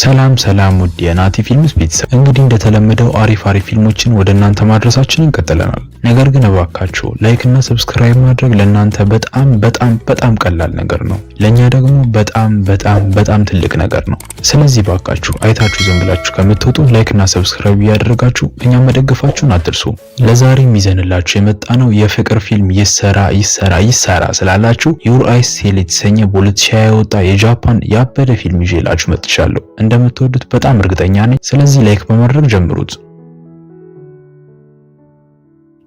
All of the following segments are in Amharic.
ሰላም ሰላም ውድ የናቲ ፊልምስ ቤተሰብ፣ እንግዲህ እንደተለመደው አሪፍ አሪፍ ፊልሞችን ወደ እናንተ ማድረሳችንን ቀጥለናል። ነገር ግን እባካችሁ like እና subscribe ማድረግ ለእናንተ በጣም በጣም በጣም ቀላል ነገር ነው፣ ለእኛ ደግሞ በጣም በጣም በጣም ትልቅ ነገር ነው። ስለዚህ እባካችሁ አይታችሁ ዝም ብላችሁ ከምትወጡ like እና subscribe እያደረጋችሁ እኛን መደገፋችሁን አትርሱ። ለዛሬም ይዘንላችሁ የመጣነው የፍቅር ፊልም ይሰራ ይሰራ ይሰራ ስላላችሁ Your Eyes Tell የተሰኘ በ2020 የወጣ የጃፓን ያበደ ፊልም ይዤላችሁ መጥቻለሁ። እንደምትወዱት በጣም እርግጠኛ ነኝ። ስለዚህ like በማድረግ ጀምሩት።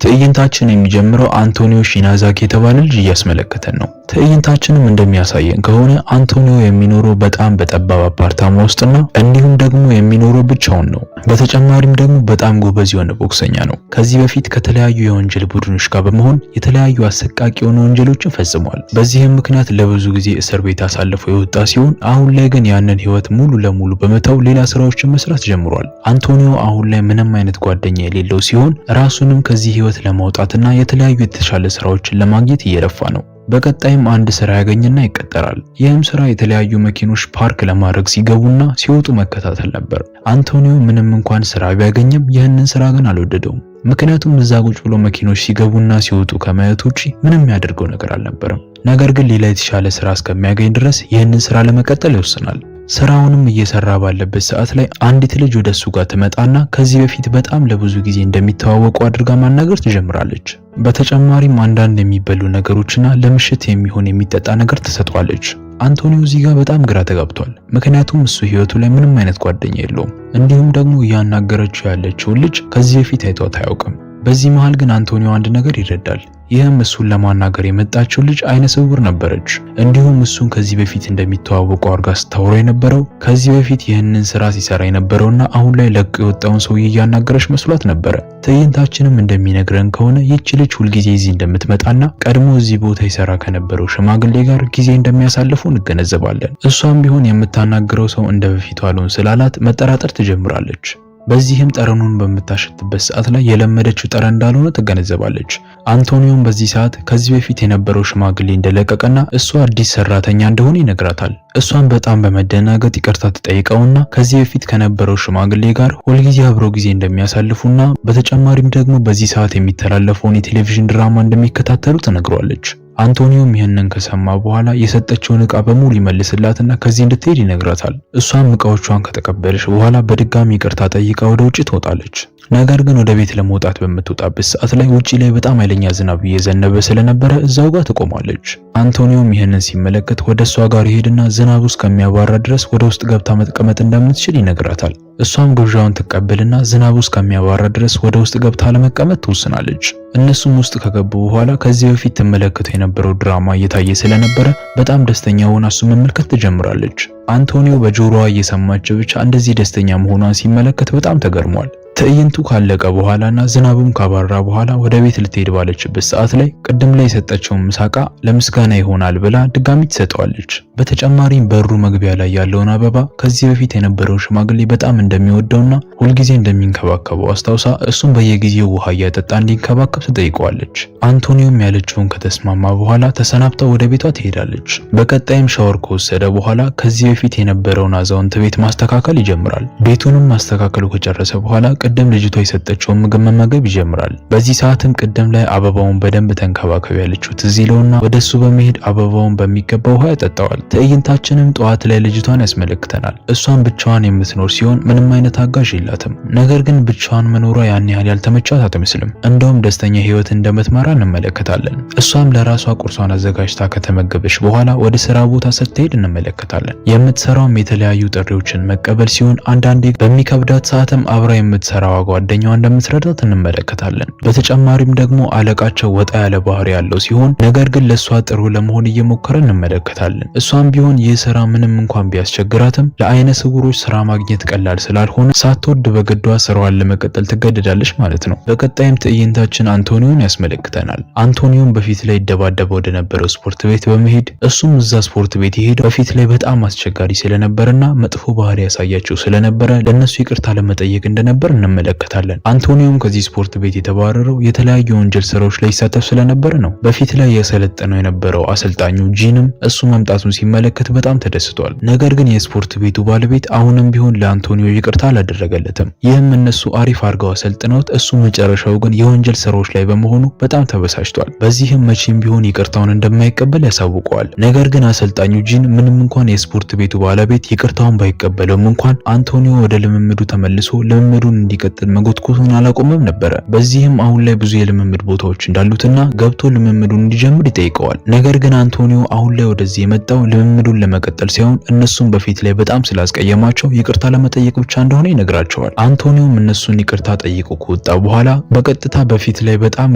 ትዕይንታችን የሚጀምረው አንቶኒዮ ሺናዛኪ የተባለ ልጅ እያስመለከተን ነው። ትዕይንታችንም እንደሚያሳየን ከሆነ አንቶኒዮ የሚኖረው በጣም በጠባብ አፓርታማ ውስጥና እንዲሁም ደግሞ የሚኖረው ብቻውን ነው። በተጨማሪም ደግሞ በጣም ጎበዝ የሆነ ቦክሰኛ ነው። ከዚህ በፊት ከተለያዩ የወንጀል ቡድኖች ጋር በመሆን የተለያዩ አሰቃቂ የሆኑ ወንጀሎችን ፈጽሟል። በዚህም ምክንያት ለብዙ ጊዜ እስር ቤት አሳልፎ የወጣ ሲሆን አሁን ላይ ግን ያንን ህይወት ሙሉ ለሙሉ በመተው ሌላ ስራዎችን መስራት ጀምሯል። አንቶኒዮ አሁን ላይ ምንም አይነት ጓደኛ የሌለው ሲሆን ራሱንም ከዚህ ህይወት ለማውጣትና የተለያዩ የተሻለ ስራዎችን ለማግኘት እየለፋ ነው። በቀጣይም አንድ ስራ ያገኝና ይቀጠራል። ይህም ስራ የተለያዩ መኪኖች ፓርክ ለማድረግ ሲገቡና ሲወጡ መከታተል ነበር። አንቶኒዮ ምንም እንኳን ስራ ቢያገኝም ይህንን ስራ ግን አልወደደውም። ምክንያቱም እዛ ቁጭ ብሎ መኪኖች ሲገቡና ሲወጡ ከማየት ውጪ ምንም ያደርገው ነገር አልነበረም። ነገር ግን ሌላ የተሻለ ስራ እስከሚያገኝ ድረስ ይህንን ስራ ለመቀጠል ይወስናል። ስራውንም እየሰራ ባለበት ሰዓት ላይ አንዲት ልጅ ወደ እሱ ጋር ትመጣና ከዚህ በፊት በጣም ለብዙ ጊዜ እንደሚተዋወቁ አድርጋ ማናገር ትጀምራለች። በተጨማሪም አንዳንድ የሚበሉ ነገሮችና ለምሽት የሚሆን የሚጠጣ ነገር ትሰጠዋለች። አንቶኒዮ እዚህ ጋር በጣም ግራ ተጋብቷል። ምክንያቱም እሱ ህይወቱ ላይ ምንም አይነት ጓደኛ የለውም። እንዲሁም ደግሞ እያናገረችው ያለችውን ልጅ ከዚህ በፊት አይቷት አያውቅም። በዚህ መሃል ግን አንቶኒዮ አንድ ነገር ይረዳል። ይህም እሱን ለማናገር የመጣችው ልጅ አይነ ስውር ነበረች። እንዲሁም እሱን ከዚህ በፊት እንደሚተዋወቁ አድርጋ ስታወራ የነበረው ከዚህ በፊት ይህንን ስራ ሲሰራ የነበረውና አሁን ላይ ለቆ የወጣውን ሰውዬ እያናገረች መስሏት ነበረ። ትዕይንታችንም እንደሚነግረን ከሆነ ይህች ልጅ ሁልጊዜ እዚህ እንደምትመጣና ቀድሞ እዚህ ቦታ ይሰራ ከነበረው ሽማግሌ ጋር ጊዜ እንደሚያሳልፉ እንገነዘባለን። እሷም ቢሆን የምታናግረው ሰው እንደ በፊቱ አልሆን ስላላት መጠራጠር ትጀምራለች። በዚህም ጠረኑን በምታሸትበት ሰዓት ላይ የለመደችው ጠረን እንዳልሆነ ትገነዘባለች። አንቶኒዮም በዚህ ሰዓት ከዚህ በፊት የነበረው ሽማግሌ እንደለቀቀና እሱ አዲስ ሰራተኛ እንደሆነ ይነግራታል። እሷን በጣም በመደናገጥ ይቅርታ ትጠይቀውና ከዚህ በፊት ከነበረው ሽማግሌ ጋር ሁልጊዜ አብረው ጊዜ እንደሚያሳልፉና በተጨማሪም ደግሞ በዚህ ሰዓት የሚተላለፈውን የቴሌቪዥን ድራማ እንደሚከታተሉ ትነግሯለች። አንቶኒዮም ይህንን ከሰማ በኋላ የሰጠችውን ዕቃ በሙሉ ይመልስላትና ከዚህ እንድትሄድ ይነግራታል። እሷም ዕቃዎቿን ከተቀበለች በኋላ በድጋሚ ይቅርታ ጠይቃ ወደ ውጭ ትወጣለች። ነገር ግን ወደ ቤት ለመውጣት በምትወጣበት ሰዓት ላይ ውጪ ላይ በጣም ኃይለኛ ዝናብ እየዘነበ ስለነበረ እዛው ጋር ትቆማለች። አንቶኒዮም ይህንን ሲመለከት ወደ እሷ ጋር ይሄድና ዝናቡ እስከሚያባራ ድረስ ወደ ውስጥ ገብታ መቀመጥ እንደምትችል ይነግራታል። እሷም ግብዣውን ትቀበልና ዝናቡ እስከሚያባራ ድረስ ወደ ውስጥ ገብታ ለመቀመጥ ትወስናለች። እነሱም ውስጥ ከገቡ በኋላ ከዚህ በፊት ትመለከተው የነበረው ድራማ እየታየ ስለነበረ በጣም ደስተኛ ሆና እሱ መመልከት ትጀምራለች። አንቶኒዮ በጆሮዋ እየሰማች ብቻ እንደዚህ ደስተኛ መሆኗን ሲመለከት በጣም ተገርሟል። ትዕይንቱ ካለቀ በኋላና ዝናቡም ካባራ በኋላ ወደ ቤት ልትሄድ ባለችበት ሰዓት ላይ ቅድም ላይ የሰጠችውን ምሳቃ ለምስጋና ይሆናል ብላ ድጋሚ ትሰጠዋለች። በተጨማሪም በሩ መግቢያ ላይ ያለውን አበባ ከዚህ በፊት የነበረው ሽማግሌ በጣም እንደሚወደውና ሁልጊዜ እንደሚንከባከበው አስታውሳ እሱም በየጊዜው ውሃ እያጠጣ እንዲንከባከብ ትጠይቀዋለች። አንቶኒዮም ያለችውን ከተስማማ በኋላ ተሰናብታ ወደ ቤቷ ትሄዳለች። በቀጣይም ሻወር ከወሰደ በኋላ ከዚህ በፊት የነበረውን አዛውንት ቤት ማስተካከል ይጀምራል። ቤቱንም ማስተካከሉ ከጨረሰ በኋላ ቅድም ልጅቷ የሰጠችውን ምግብ መመገብ ይጀምራል። በዚህ ሰዓትም ቅድም ላይ አበባውን በደንብ ተንከባከብ ያለችው ትዝ ይለውና ወደሱ በመሄድ አበባውን በሚገባ ውሃ ያጠጣዋል። ትዕይንታችንም ጠዋት ላይ ልጅቷን ያስመለክተናል። እሷን ብቻዋን የምትኖር ሲሆን ምንም አይነት አጋዥ የላትም። ነገር ግን ብቻዋን መኖሯ ያን ያህል ያልተመቻት አትመስልም። እንደውም ደስተኛ ህይወት እንደምትመራ እንመለከታለን። እሷም ለራሷ ቁርሷን አዘጋጅታ ከተመገበች በኋላ ወደ ስራ ቦታ ስትሄድ እንመለከታለን። የምትሰራውም የተለያዩ ጥሪዎችን መቀበል ሲሆን አንዳንዴ በሚከብዳት ሰዓትም አብራ የምትሰራዋ ጓደኛዋ እንደምትረዳት እንመለከታለን። በተጨማሪም ደግሞ አለቃቸው ወጣ ያለ ባህሪ ያለው ሲሆን ነገር ግን ለእሷ ጥሩ ለመሆን እየሞከረ እንመለከታለን። እሷም ቢሆን ይህ ስራ ምንም እንኳን ቢያስቸግራትም ለአይነ ስውሮች ስራ ማግኘት ቀላል ስላልሆነ ሳትወድ በግዷ ስራዋን ለመቀጠል ትገደዳለች ማለት ነው። በቀጣይም ትዕይንታችን አንቶኒዮን ያስመለክተናል። አንቶኒዮን በፊት ላይ ይደባደበ ወደ ነበረው ስፖርት ቤት በመሄድ እሱም እዛ ስፖርት ቤት የሄደው በፊት ላይ በጣም አስቸጋሪ ስለነበረና መጥፎ ባህሪ ያሳያቸው ስለነበረ ለእነሱ ይቅርታ ለመጠየቅ እንደነበር እንመለከታለን። አንቶኒዮም ከዚህ ስፖርት ቤት የተባረረው የተለያዩ የወንጀል ስራዎች ላይ ይሳተፍ ስለነበረ ነው። በፊት ላይ የሰለጠነው የነበረው አሰልጣኙ ጂንም እሱ መምጣቱን ሲመለከት በጣም ተደስቷል። ነገር ግን የስፖርት ቤቱ ባለቤት አሁንም ቢሆን ለአንቶኒዮ ይቅርታ አላደረገለትም። ይህም እነሱ አሪፍ አድርገው አሰልጥነውት እሱ መጨረሻው ግን የወንጀል ስራዎች ላይ በመሆኑ በጣም ተበሳጭቷል። በዚህም መቼም ቢሆን ይቅርታውን እንደማይቀበል ያሳውቀዋል። ነገር ግን አሰልጣኙ ጂን ምንም እንኳን የስፖርት ቤቱ ባለቤት ይቅርታውን ባይቀበለውም እንኳን አንቶኒዮ ወደ ልምምዱ ተመልሶ ልምምዱን እንዲቀጥል መጎትጎቱን አላቆመም ነበረ። በዚህም አሁን ላይ ብዙ የልምምድ ቦታዎች እንዳሉትና ገብቶ ልምምዱን እንዲጀምር ይጠይቀዋል። ነገር ግን አንቶኒዮ አሁን ላይ ወደዚህ የመጣው ልምምዱን ለመቀጠል ሳይሆን እነሱን በፊት ላይ በጣም ስላስቀየማቸው ይቅርታ ለመጠየቅ ብቻ እንደሆነ ይነግራቸዋል። አንቶኒዮም እነሱን ይቅርታ ጠይቆ ከወጣ በኋላ በቀጥታ በፊት ላይ በጣም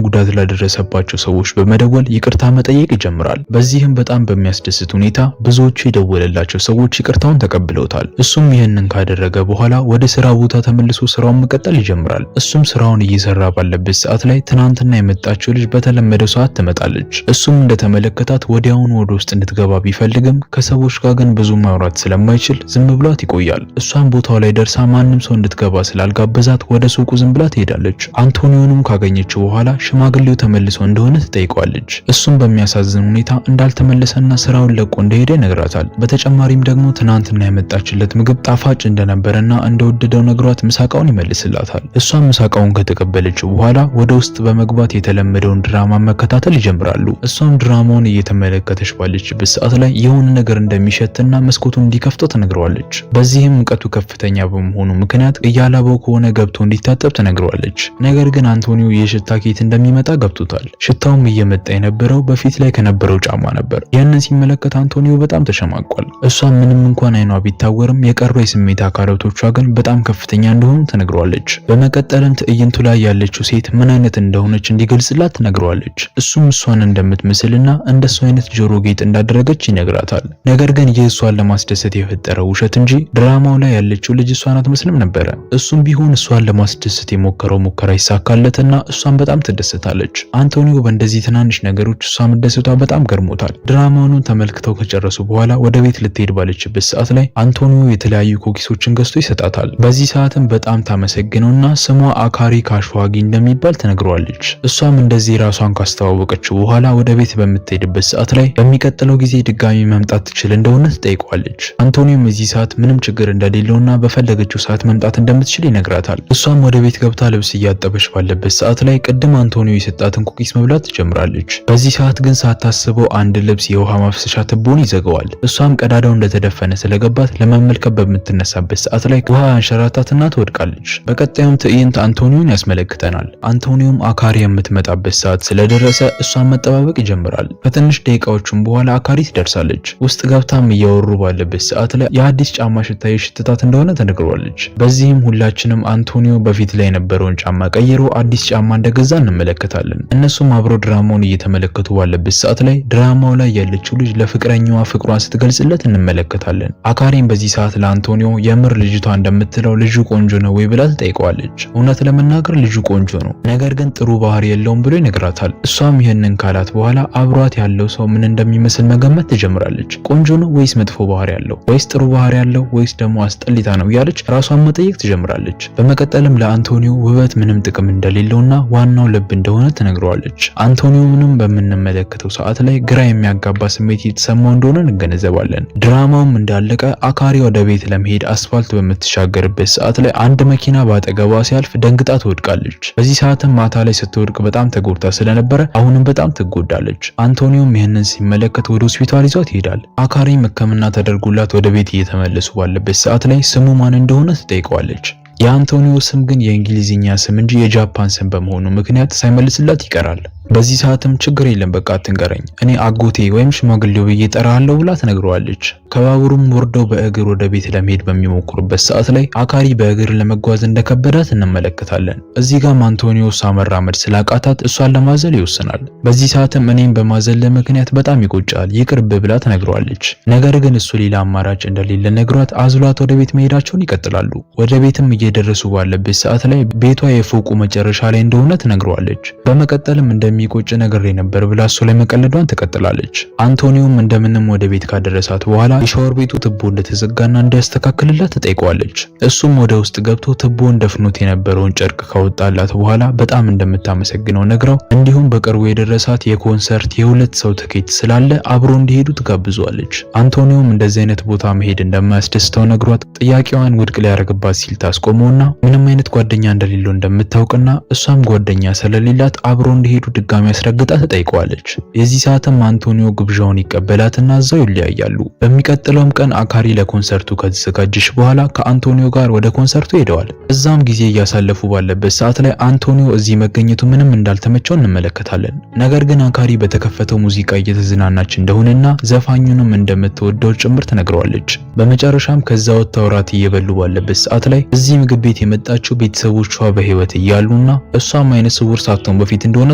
ጉዳት ላደረሰባቸው ሰዎች በመደወል ይቅርታ መጠየቅ ይጀምራል። በዚህም በጣም በሚያስደስት ሁኔታ ብዙዎቹ የደወለላቸው ሰዎች ይቅርታውን ተቀብለውታል። እሱም ይህንን ካደረገ በኋላ ወደ ስራ ቦታ ተመልሶ ስራውን መቀጠል ይጀምራል። እሱም ስራውን እየሰራ ባለበት ሰዓት ላይ ትናንትና የመጣችው ልጅ በተለመደው ሰዓት ትመጣለች። እሱም እንደተመለከታት ወዲያውኑ ወደ ውስጥ እንድትገባ ቢፈልግም ከሰዎች ጋር ግን ብዙ ማውራት ስለማይችል ዝም ብሏት ይቆያል። እሷም ቦታው ላይ ደርሳ ማንም ሰው እንድትገባ ስላልጋበዛት ወደ ሱቁ ዝም ብላ ትሄዳለች። አንቶኒዮንም ካገኘችው በኋላ ሽማግሌው ተመልሶ እንደሆነ ትጠይቀዋለች። እሱም በሚያሳዝን ሁኔታ እንዳልተመለሰና ስራውን ለቆ እንደሄደ ይነግራታል። በተጨማሪም ደግሞ ትናንትና የመጣችለት ምግብ ጣፋጭ እንደነበረና እንደወደደው ነግሯት ምሳቃውን ይመልስላታል። እሷም ምሳቃውን ከተቀበለችው በኋላ ወደ ውስጥ በመግባት የተለመደውን ድራማ መከታተል ይጀምራሉ። እሷም ድራማውን እየተመለከተች ባለችበት ሰዓት ላይ የሆነ ነገር እንደሚሸትና መስኮቱን እንዲከፍተው ትነግረዋለች። በዚህም ሙቀቱ ከፍተኛ በመሆኑ ምክንያት እያላበው ከሆነ ገብቶ እንዲታጠብ ትነግረዋለች። ነገር ግን አንቶኒዮ የሽታ ከየት እንደሚመጣ ገብቶታል። ሽታውም እየመጣ የነበረው በፊት ላይ ከነበረው ጫማ ነበር። ይህንን ሲመለከት አንቶኒዮ በጣም ተሸማቋል። እሷ ምንም እንኳን አይኗ ቢታወርም የቀረው የስሜት አካላቶቿ ግን በጣም ከፍተኛ እንደሆኑ ትነግረዋለች። በመቀጠልም ትዕይንቱ ላይ ያለችው ሴት ምን አይነት እንደሆነች እንዲገልጽላት ትነግረዋለች። እሱም እሷን እንደምትመስልና እንደሷ አይነት ጆሮ ጌጥ እንዳደረገች ይነግራታል። ነገር ግን ይህ እሷን ለማስደሰት የፈጠረው ውሸት እንጂ ድራማው ላይ ያለችው ልጅ እሷን አትመስልም ነበረ። እሱም ቢሆን እሷን ለማስደሰት የሞከረው ሙከራ ይሳካለትና እሷን በጣም ትደሰታለች። አንቶኒዮ በእንደዚህ ትናንሽ ነገሮች እሷ መደሰቷ በጣም ገርሞታል። ድራማውን ተመልክተው ከጨረሱ በኋላ ወደ ቤት ልትሄድ ባለችበት ሰዓት ላይ አንቶኒዮ የተለያዩ cookies ኦችን ገዝቶ ይሰጣታል። በዚህ ሰዓትም በጣም ታመሰግነውና ስሟ አካሪ ካሽዋጊ እንደሚባል ትነግረዋለች። እሷም እንደዚህ ራሷን ካስተዋወቀችው በኋላ ወደ ቤት በምትሄድበት ሰዓት ላይ በሚቀጥለው ጊዜ ድጋሚ መምጣት ትችል እንደሆነ ትጠይቀዋለች። አንቶኒዮም እዚህ ሰዓት ምንም ችግር እንደሌለውና በፈለገችው ሰዓት መምጣት እንደምትችል ይነግራታል። እሷም ወደ ቤት ገብታ ልብስ እያጠበች ባለበት ሰዓት ላይ ቅድም አንቶኒዮ የሰጣትን cookies መብላት ትጀምራለች። በዚህ ሰዓት ግን ሳታስበው አንድ ልብስ የውሃ ማፍሰሻ ትቦን ይዘጋዋል። እሷም ቀዳዳው እንደተደፈነ ስለገባት ለመመልከት በምትነሳበት ሰዓት ላይ ውሃ አንሸራታትና ትወድቃለች። በቀጣዩም ትዕይንት አንቶኒዮን ያስመለክተናል። አንቶኒዮም አካሪ የምትመጣበት ሰዓት ስለደረሰ እሷን መጠባበቅ ይጀምራል። ከትንሽ ደቂቃዎችም በኋላ አካሪ ትደርሳለች። ውስጥ ገብታም እያወሩ ባለበት ሰዓት ላይ የአዲስ ጫማ ሽታ የሽትታት እንደሆነ ተነግሯለች። በዚህም ሁላችንም አንቶኒዮ በፊት ላይ የነበረውን ጫማ ቀይሮ አዲስ ጫማ እንደገዛ እንመለከታለን። እነሱም አብረው ድራማውን እየተመለከቱ ባለበት ሰዓት ላይ ድራማው ላይ ያለችው ልጅ ለፍቅረኛዋ ፍቅሯን ስትገልጽለት እንመለከታለን። አካሪም በዚህ ሰዓት ለአንቶኒዮ የምር ልጅቷ እንደምትለው ልጁ ቆንጆ ነው ወይ ብላ ትጠይቀዋለች። እውነት ለመናገር ልጁ ቆንጆ ነው፣ ነገር ግን ጥሩ ባህሪ የለውም ብሎ ይነግራታል። እሷም ይህንን ካላት በኋላ አብሯት ያለው ሰው ምን እንደሚመስል መገመት ትጀምራለች። ቆንጆ ነው ወይስ መጥፎ ባህሪ ያለው ወይስ ጥሩ ባህሪ ያለው ወይስ ደግሞ አስጠሊታ ነው እያለች ራሷን መጠየቅ ትጀምራለች። በመቀጠልም ለአንቶኒዮ ውበት ምንም ጥቅም እንደሌለውና ዋናው ልብ እንደሆነ ትነግረዋለች። አንቶኒዮ ምንም በምንመለከተው ሰዓት ላይ ግራ የሚያጋባ ስሜት እየተሰማው እንደሆነ እንገነዘባለን። ድራማውም እንዳለቀ አካሪ ወደ ቤት ለመሄድ አስፋልት በምትሻገርበት ሰዓት ላይ አንድ መኪና በአጠገቧ ሲያልፍ ደንግጣ ትወድቃለች። በዚህ ሰዓትም ማታ ላይ ስትወድቅ በጣም ተጎድታ ስለነበረ አሁንም በጣም ትጎዳለች። አንቶኒዮም ይህንን ሲመለከት ወደ ሆስፒታል ይዟት ይሄዳል። አካሪም ሕክምና ተደርጎላት ወደ ቤት እየተመለሱ ባለበት ሰዓት ላይ ስሙ ማን እንደሆነ ትጠይቀዋለች። የአንቶኒዮ ስም ግን የእንግሊዝኛ ስም እንጂ የጃፓን ስም በመሆኑ ምክንያት ሳይመልስላት ይቀራል። በዚህ ሰዓትም ችግር የለም በቃ አትንገረኝ፣ እኔ አጎቴ ወይም ሽማግሌው ብዬ እጠራሃለሁ ብላ ትነግረዋለች። ከባቡሩም ወርደው በእግር ወደ ቤት ለመሄድ በሚሞክሩበት ሰዓት ላይ አካሪ በእግር ለመጓዝ እንደከበዳት እንመለከታለን። እዚህ ጋም አንቶኒዮ እሷ መራመድ ስላቃታት እሷን ለማዘል ይወስናል። በዚህ ሰዓትም እኔም በማዘል ምክንያት በጣም ይቆጫል፣ ይቅርብ ብላ ትነግረዋለች። ነገር ግን እሱ ሌላ አማራጭ እንደሌለ ነግሯት አዝሏት ወደ ቤት መሄዳቸውን ይቀጥላሉ። ወደ ቤትም እየደረሱ ባለበት ሰዓት ላይ ቤቷ የፎቁ መጨረሻ ላይ እንደሆነ ትነግረዋለች። በመቀጠልም እንደሚቆጭ ነግሬ ነበር ብላ እሱ ላይ መቀለዷን ትቀጥላለች። አንቶኒዮም እንደምንም ወደ ቤት ካደረሳት በኋላ የሻወር ቤቱ ትቦ እንደተዘጋና እንዲያስተካክልላት ትጠይቀዋለች። እሱም ወደ ውስጥ ገብቶ ትቦን ደፍኖት የነበረውን ጨርቅ ካወጣላት በኋላ በጣም እንደምታመሰግነው ነግራው እንዲሁም በቅርቡ የደረሳት የኮንሰርት የሁለት ሰው ትኬት ስላለ አብሮ እንዲሄዱ ትጋብዘዋለች። አንቶኒዮም እንደዚህ አይነት ቦታ መሄድ እንደማያስደስተው ነግሯት ጥያቄዋን ውድቅ ሊያደርግባት ሲል ታስቆመውና ምንም አይነት ጓደኛ እንደሌለው እንደምታውቅና እሷም ጓደኛ ስለሌላት አብሮ እንዲሄዱ ድጋሚ አስረግጣ ትጠይቀዋለች። የዚህ ሰዓትም አንቶኒዮ ግብዣውን ይቀበላትና እዛው ይለያያሉ። በሚቀጥለውም ቀን አካሪ ለኮንሰርቱ ከተዘጋጀች በኋላ ከአንቶኒዮ ጋር ወደ ኮንሰርቱ ሄደዋል። እዛም ጊዜ እያሳለፉ ባለበት ሰዓት ላይ አንቶኒዮ እዚህ መገኘቱ ምንም እንዳልተመቸው እንመለከታለን። ነገር ግን አካሪ በተከፈተው ሙዚቃ እየተዝናናች እንደሆነና ዘፋኙንም እንደምትወደው ጭምር ትነግረዋለች። በመጨረሻም ከዛ ወጥተው እራት እየበሉ ባለበት ሰዓት ላይ እዚህ ምግብ ቤት የመጣችው ቤተሰቦቿ በህይወት እያሉና እሷም አይነ ስውር ሳትሆን በፊት እንደሆነ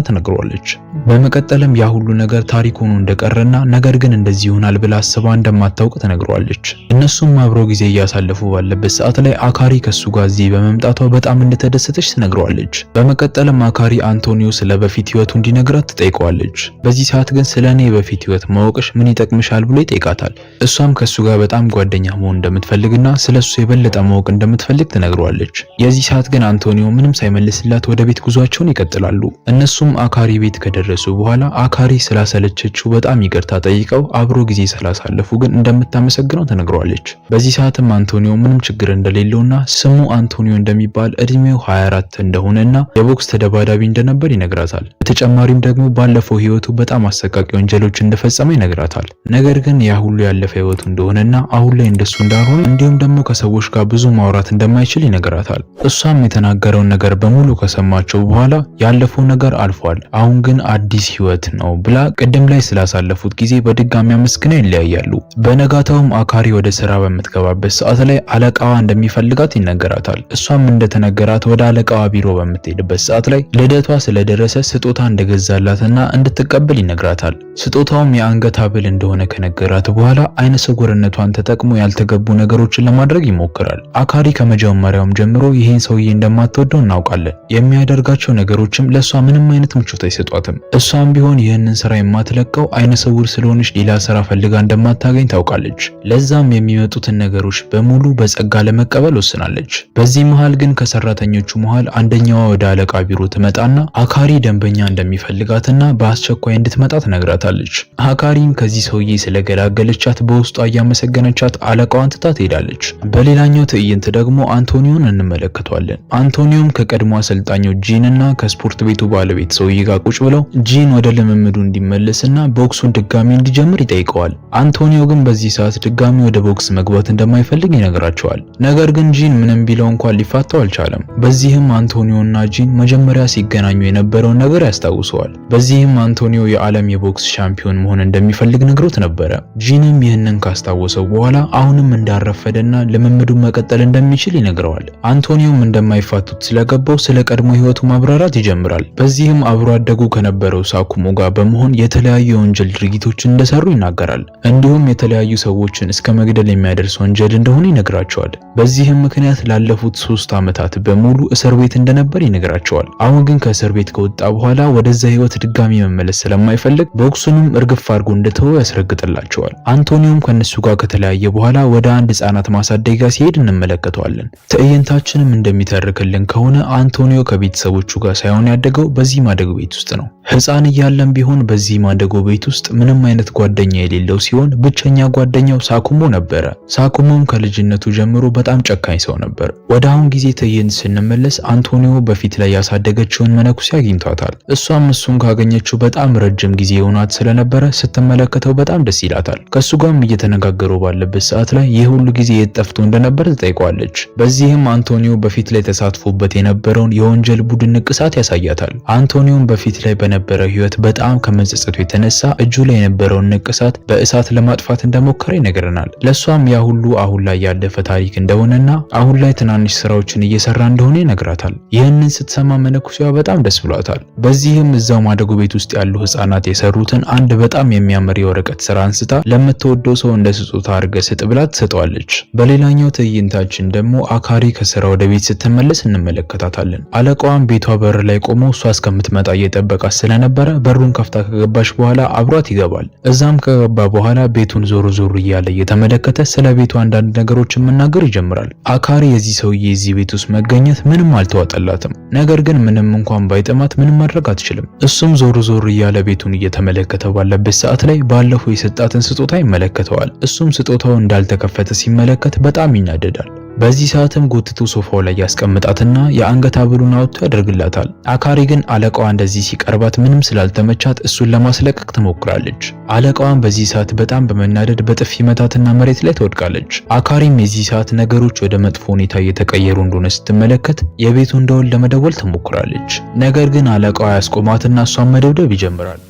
ትነግረዋለች። በመቀጠልም ያ ሁሉ ነገር ታሪክ ሆኖ እንደቀረና ነገር ግን እንደዚህ ይሆናል ብላ አስባ እንደማታውቅ ትነግረዋለች። እነሱም አብረው ጊዜ እያሳለፉ ባለበት ሰዓት ላይ አካሪ ከሱ ጋር እዚህ በመምጣቷ በጣም እንደተደሰተች ትነግረዋለች። በመቀጠልም አካሪ አንቶኒዮ ስለ በፊት ህይወቱ እንዲነግራት ትጠይቀዋለች። በዚህ ሰዓት ግን ስለ እኔ በፊት ህይወት ማወቅሽ ምን ይጠቅምሻል ብሎ ይጠይቃታል። እሷም ከሱ ጋር በጣም ጓደኛ መሆን እንደምትፈልግና ስለሱ የበለጠ ማወቅ እንደምትፈልግ ትነግረዋለች። የዚህ ሰዓት ግን አንቶኒዮ ምንም ሳይመልስላት ወደ ቤት ጉዟቸውን ይቀጥላሉ። እነሱም አካሪ ቤት ከደረሱ በኋላ አካሪ ስላሰለቸችው በጣም ይቅርታ ጠይቀው አብሮ ጊዜ ስላሳለፉ ግን እንደምታመሰግነው ትነግረዋለች። በዚህ ሰዓትም አንቶኒዮ ምንም ችግር እንደሌለውና ስሙ አንቶኒዮ እንደሚባል እድሜው 24 እንደሆነና የቦክስ ተደባዳቢ እንደነበር ይነግራታል። በተጨማሪም ደግሞ ባለፈው ህይወቱ በጣም አሰቃቂ ወንጀሎች እንደፈጸመ ይነግራታል። ነገር ግን ያ ሁሉ ያለፈ ህይወቱ እንደሆነና አሁን ላይ እንደሱ እንዳልሆነ እንዲሁም ደግሞ ከሰዎች ጋር ብዙ ማውራት እንደማይችል ይነግራታል። እሷም የተናገረውን ነገር በሙሉ ከሰማቸው በኋላ ያለፈው ነገር አልፏል፣ አሁን ግን አዲስ ህይወት ነው ብላ ቅድም ላይ ስላሳለፉት ጊዜ በድጋሚ አመስግና ይለያያሉ። በነጋታውም አካሪ ወደ ስራ በምትገባበት ሰዓት ላይ አለቃዋ እንደሚፈልጋት ይነገራታል። እሷም እንደተነገራት ወደ አለቃዋ ቢሮ በምትሄድበት ሰዓት ላይ ልደቷ ስለደረሰ ስጦታ እንደገዛላትና እንድትቀበል ይነግራታል። ስጦታውም የአንገት ሐብል እንደሆነ ከነገራት በኋላ አይነ ስውርነቷን ተጠቅሞ ያልተገቡ ነገሮችን ለማድረግ ይሞክራል። አካሪ ከመጀመሪያውም ጀምሮ ይህን ሰውዬ እንደማትወደው እናውቃለን። የሚያደርጋቸው ነገሮችም ለሷ ምንም አይነት ምቾት አይሰጧትም። እሷም ቢሆን ይህንን ስራ የማትለቀው አይነ ስውር ስለሆነች ሌላ ስራ ፈልጋ እንደማታገኝ ታውቃለች። ለዛም የሚመጡትን ነገሮች በሙሉ በጸጋ ለመቀበል ወስናለች። በዚህ መሃል ግን ከሰራተኞቹ መሃል አንደኛዋ ወደ አለቃ ቢሮ ትመጣና አካሪ ደንበኛ እንደሚፈልጋትና በአስቸኳይ እንድትመጣ ትነግራታለች። አካሪም ከዚህ ሰውዬ ስለገላገለቻት በውስጧ እያመሰገነቻት አለቃዋን ትታ ትሄዳለች። በሌላኛው ትዕይንት ደግሞ አንቶኒዮን እንመለከተዋለን። አንቶኒዮም ከቀድሞ አሰልጣኙ ጂን እና ከስፖርት ቤቱ ባለቤት ሰውዬ ጋር ቁጭ ብለው ጂን ወደ ልምምዱ እንዲመለስና ቦክሱን ድጋሚ እንዲጀምር ይጠይቀዋል። አንቶኒዮ ግን በዚህ ሰዓት ድጋሚ ወደ ቦክስ መግባት እንደማይፈልግ ይነግራቸዋል። ነገር ግን ጂን ምንም ቢለው እንኳን ሊፋታው አልቻለም። በዚህም አንቶኒዮና ጂን መጀመሪያ ሲገናኙ የነበረውን ነገር ያስታውሰዋል። በዚህም አንቶኒዮ የዓለም የቦክስ ሻምፒዮን መሆን እንደሚፈልግ ነግሮት ነበረ። ጂንም ይህንን ካስታወሰው በኋላ አሁንም እንዳረፈደና ልምምዱን መቀጠል እንደሚችል ይነግረዋል። አንቶኒዮም እንደማይፋቱት ስለገባው ስለ ቀድሞ ህይወቱ ማብራራት ይጀምራል። በዚህም አብሮ አደጉ ከነበረው ሳኩሞ ጋር በመሆን የተለያዩ የወንጀል ድርጊቶችን እንደሰሩ ይናገራል። እንዲሁም የተለያዩ ሰዎችን እስከ መግደል የሚያደርስ ወንጀል እንደሆነ ይነግራቸዋል። በዚህም ምክንያት ላለፉት 3 ዓመታት በሙሉ እስር ቤት እንደነበር ይነግራቸዋል። አሁን ግን ከእስር ቤት ከወጣ በኋላ ወደዛ ህይወት ድጋሚ መመለስ ስለማይፈልግ ቦክሱንም እርግፍ አድርጎ እንደተወው ያስረግጥላቸዋል። አንቶኒዮም ከነሱ ጋር ከተለያየ በኋላ ወደ አንድ ህጻናት ማሳደጊያ ሲሄድ እንመለከተዋለን። ትዕይንታችንም እንደሚተርክልን ከሆነ አንቶኒዮ ከቤተሰቦቹ ጋር ሳይሆን ያደገው በዚህ ማደጎ ቤት ውስጥ ነው። ህፃን እያለም ቢሆን በዚህ ማደጎ ቤት ውስጥ ምንም አይነት ጓደኛ የሌለው ሲሆን ብቸኛ ጓደኛው ሳኩሞ ነበረ። ሳኩሞም ከልጅነቱ ጀምሮ በጣም ጨካኝ ሰው ነበር። ወደ አሁን ጊዜ ትዕይንት ስንመለስ አንቶኒዮ በፊት ላይ ያሳደገችውን መነኩሴ አግኝቷታል። እሷም እሱን ካገኘችው በጣም ረጅም ጊዜ የሆናት ስለነበረ ስትመለከተው በጣም ደስ ይላታል። ከሱ ጋርም እየተነጋገሩ ባለበት ሰዓት ላይ ይህ ሁሉ ጊዜ የት ጠፍቶ እንደነበር ትጠይቀዋለች። በዚህም አንቶኒዮ በፊት ላይ ተሳትፎበት የነበረውን የወንጀል ቡድን ንቅሳት ያሳያታል። አንቶኒዮም በፊት ላይ በነበረው ህይወት በጣም ከመጸጸቱ የተነሳ እጁ ላይ የነበረውን ንቅሳት በእሳት ለማጥፋት እንደሞከረ ይነግረናል። ለሷም ያ ሁሉ አሁን ላይ ያለፈ ታሪክ እንደሆነና አሁን ላይ ትናንሽ ስራዎችን እየሰራ እንደሆነ ይነግራታል። ይህንን ስትሰማ መነኩሴዋ በጣም ደስ ብሏታል። በዚህም እዛው ማደጎ ቤት ውስጥ ያሉ ህፃናት የሰሩትን አንድ በጣም የሚያምር የወረቀት ስራ አንስታ ለምትወደው ሰው እንደ ስጦታ አድርገህ ስጥ ብላ ትሰጠዋለች። በሌላኛው ትዕይንታችን ደግሞ አካሪ ከስራ ወደ ቤት ስትመለስ እንመለከታታለን። አለቃዋም ቤቷ በር ላይ ቆሞ እሷ እስከምትመጣ እየጠበቀ እየጠበቃት ስለነበረ በሩን ከፍታ ከገባች በኋላ አብሯት ይገባል። እዛም ከገባ በኋላ ቤቱን ዞር ዞር እያለ እየተመለከተ ስለ ቤቱ አንዳንድ ነገሮችን መናገር ይጀምራል። አካሪ የዚህ ሰውዬ እዚህ ቤት ውስጥ መገኘት ምንም አልተዋጠላትም። ነገር ግን ምንም እንኳን ባይጥማት ምንም ማድረግ አትችልም። እሱም ዞር ዞር እያለ ቤቱን እየተመለከተ ባለበት ሰዓት ላይ ባለፈው የሰጣትን ስጦታ ይመለከተዋል። እሱም ስጦታው እንዳልተከፈተ ሲመለከት በጣም ይናደዳል። በዚህ ሰዓትም ጎትቶ ሶፋው ላይ ያስቀምጣትና የአንገት ሐብሉን አውጥቶ ያደርግላታል። አካሪ ግን አለቃዋ እንደዚህ ሲቀርባት ምንም ስላልተመቻት እሱን ለማስለቀቅ ትሞክራለች። አለቃዋን በዚህ ሰዓት በጣም በመናደድ በጥፊ መታትና መሬት ላይ ትወድቃለች። አካሪም የዚህ ሰዓት ነገሮች ወደ መጥፎ ሁኔታ እየተቀየሩ እንደሆነ ስትመለከት የቤቱን ደወል ለመደወል ትሞክራለች። ነገር ግን አለቃዋ ያስቆማትና እሷን መደብደብ ይጀምራል።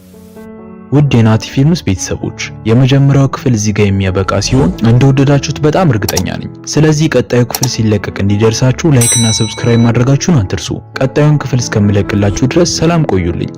ውድ የናቲ ፊልምስ ቤተሰቦች፣ የመጀመሪያው ክፍል እዚህ ጋር የሚያበቃ ሲሆን እንደወደዳችሁት በጣም እርግጠኛ ነኝ። ስለዚህ ቀጣዩ ክፍል ሲለቀቅ እንዲደርሳችሁ like እና subscribe ማድረጋችሁን አትርሱ። ቀጣዩን ክፍል እስከምለቅላችሁ ድረስ ሰላም ቆዩልኝ።